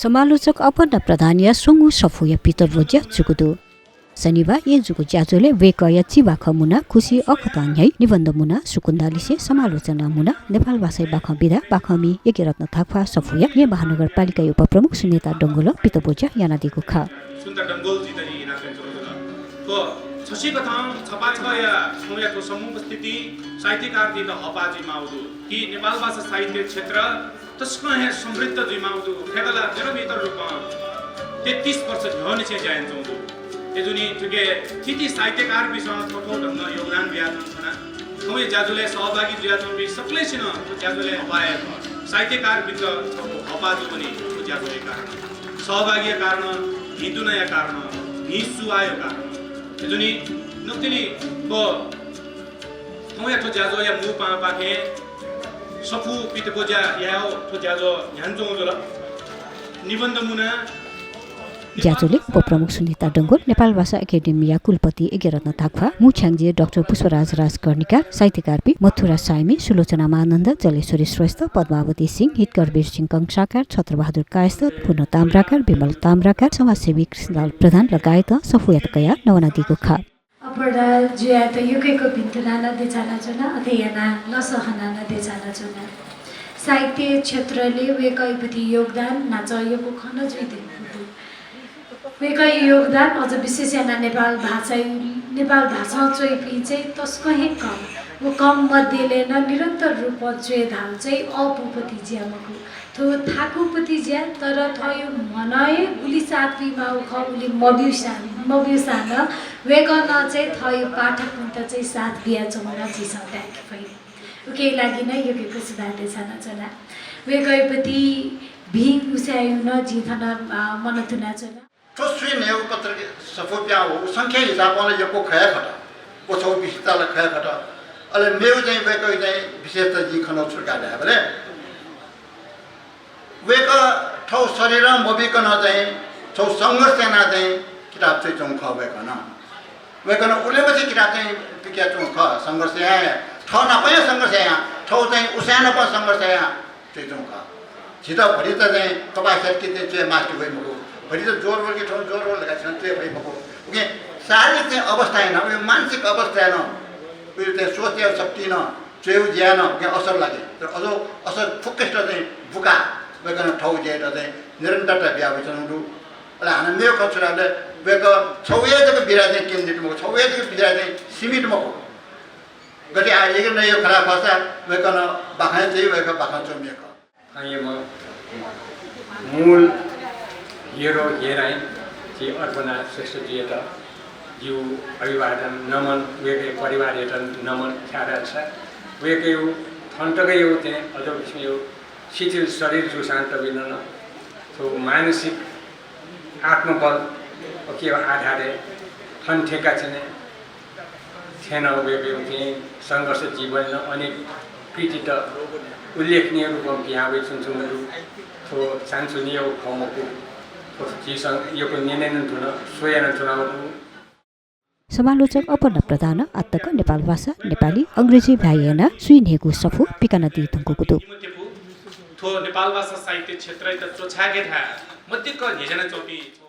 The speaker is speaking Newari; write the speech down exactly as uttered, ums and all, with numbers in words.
समालोचक अपर्णा प्रधानया स्वंगू सफूया पितब्वज्या जूगु दु। शनिबार यंजूगु ज्याझ्वलय् वय्कःया चिबाखं मुना खुसी अःखतं न्ह्याइ निबन्ध मुना सुकुन्दालिसे समालोचना मुना नेपाल भाषाया बाखं विधा बाखंमि यज्ञरत्न थाख्वाः सफूया येँ महानगरपालिकाया उपप्रमुख सुनिता डंगोलं पितब्वज्या यानादीगु खः। सुनिता डंगोलजीत जिं इनाप यानाच्वनागु दु। थ्व छसिकथं छपाः छया छौंया थ्व समुपस्थिति साहित्यकारतय्त हःपाः जुइमाःगु दु। कि नेपाल भाषा साहित्य क्षेत्र तसकं हे समृद्ध जुइमाःगु दु। थ्वय्कला निरन्तर रूपं तेत्तिस वर्ष न्ह्यःनिसें ज्या यानाच्वंगु दु। अय्जूगुलिं थुके थीथी साहित्यकारपिन्सं थःथः ढंगं योगदान बियाच्वंगु खना। थौंया ज्याझ्वलय् सहभागी जुयाच्वंपिं सकलेसिनं थ्व ज्याझ्वलय् हःपाः हे खः। साहित्यकारपिन्त छपु हःपाः जूगुलिं थ्व ज्याझ्वलया कारणं, सहभागीया कारणं, न्हिदुनाया कारणं, न्हिसुवाया कारणं। अय्जूगुलिं नकतिनि व थौंया थ्व ज्याझ्वःया मू पाहांपाखें सफू पितब्वज्या यायेगु थ्व ज्याझ्वः न्ह्यानाच्वंगु जुल। निबन्ध मुना ज्याझ्वलय् उपप्रमुख सुनिता डंगोल, नेपाल भाषा एकेडेमीया कुलपति यज्ञरत्न थाख्वाः, मू छ्याञ्जे डाक्टर पुष्पराज राजकर्णिकार, साहित्यकारपिं मथुरा साय्मि, सुलोचना मानन्ध, जलेश्वरी श्रेष्ठ, पद्मावती सिंह, हितकरवीर सिंह कंसाकार, छत्रबहादुर कायस्थ, पूर्ण ताम्राकार, विमल ताम्राकार, समाजसेवी कृष्णलाल प्रधान लगायत सफूयात कयाः नवानादीगु खः। अपर्णा जुयात यक्व यक्व भिन्तुना नं देछानाच्वना, अथे यानाः लसः हनाः नं देछानाच्वना। साहित्य क्षेत्रलय् वय्कःयापति योगदान न्हाचः यक्व खँ नं जुइधुंकूगु दु। वय्कःया योगदान अझ विशेष यानाः नेपाल भाषा, नेपाल भाषां च्वइपिं चाहिँ तसकं हे कम। व कम मध्यलय् नं निरन्तर रूपं च्वय् धाःगु चाहिँ अःपुपति ज्या मखु। थ्व थाकुपति ज्या, तर थःगु मनय् गुलि साथ बीमाःगु खः, उलि मब्यूसा, मब्यूसां नं वय्कलं चाहिँ थःगु पाठकपिन्त चाहिँ साथ बियाच्वंगु नं झीसं धायेके फइ। उकिया लागि नं यक्व यक्व सुभाय् देछानाच्वना। वय्कःयापति भिं उसायु नं जिं थन, अ, मनंतुनाच्वना। थ्व स्वीन्हय्गू पत्र सफू पिहां वःगु संख्या हिसाबं ला यक्व खः हे खत, व छगू विशेषता ला खः हे खत। अले मेगु चाहिँ वय्कःया चाहिँ विशेषता जिं खँ नं छु धकाः धायेबलय् वय्कः थःगु शरीरं मबीकं चाहिँ थःगु संघर्ष यानाः चाहिँ किताब च्वयाच्वंगु खः वय्कलं। वय्कलं उलिमछि किताब चाहिँ पिकयाच्वंगु खः, संघर्ष यायां, थः नाप हे संघर्ष यायां, थःगु चाहिँ उसाँय् नाप संघर्ष यायां च्वयाच्वंगु खः। झीत भतिचा चाहिँ कपाः स्यातुके चाहिँ च्वये मास्ति वइ मखु। भतिचा ज्वर वल कि थौं ज्वर वल धकाः झीसं च्वये फइ मखु। उकिं शारीरिक चाहिँ अवस्थाय् नं, उकिं मानसिक अवस्थाय् नं, उकिं चाहिँ सोचया शक्तिं नं, च्वयेगु ज्याय् नं उकिं असर लागे। तर अझ असर फुक्कसित चाहिँ बुकाः वय्कलं थःगु ज्यायात चाहिँ निरन्तरता बिया वयाच्वनागु दु। अले हानं मेगु खँ छु धाःबलय् वय्कः छगू हे जक विधाय् चाहिँ केन्द्रित मखु, छगू हे जक विधाय् चाहिँ सीमित मखु। गथे आः यज्ञरत्नया खँ ल्हाये खःसा वय्कलं बाखं च्वइ, वय्कः बाखं च्वमि हे खः। अय् म मूल येरो येराय् झी अर्पणा श्रेष्ठजुयात जिगु अभिवादन, नमन, वय्कःया परिवारयात नमन, छाय्धाःसा वय्कःया थन तकया चाहिँ अझ किसिमया शिथिल शरीर जूसां तबि नं थ्व मानसिक आत्मबल, उकिया आधारय् थन थ्यंकाच्वने। थें नं वय्कःया चाहिँ संघर्ष जीवनय् नं अनेक कृतित उल्लेखनीय रूपं पिहां वयाच्वंगु दु। थ्व छानछुनियागु खँ मखु। थ्व झीसं यक्व न्यने नं धुन, स्वये नं धुनागु दु। समालोचक अपर्णा प्रधानं आःतक नेपाल भाषा, नेपाली, अंग्रेजी भाय् यानाः स्वीन्हय्गू सफू पिकानादी धुंकूगु दु। थ्व नेपाल भाषा साहित्य क्षेत्रयात च्वछाय्के धाय् मदिक्क न्ह्यज्यानाच्वंपिं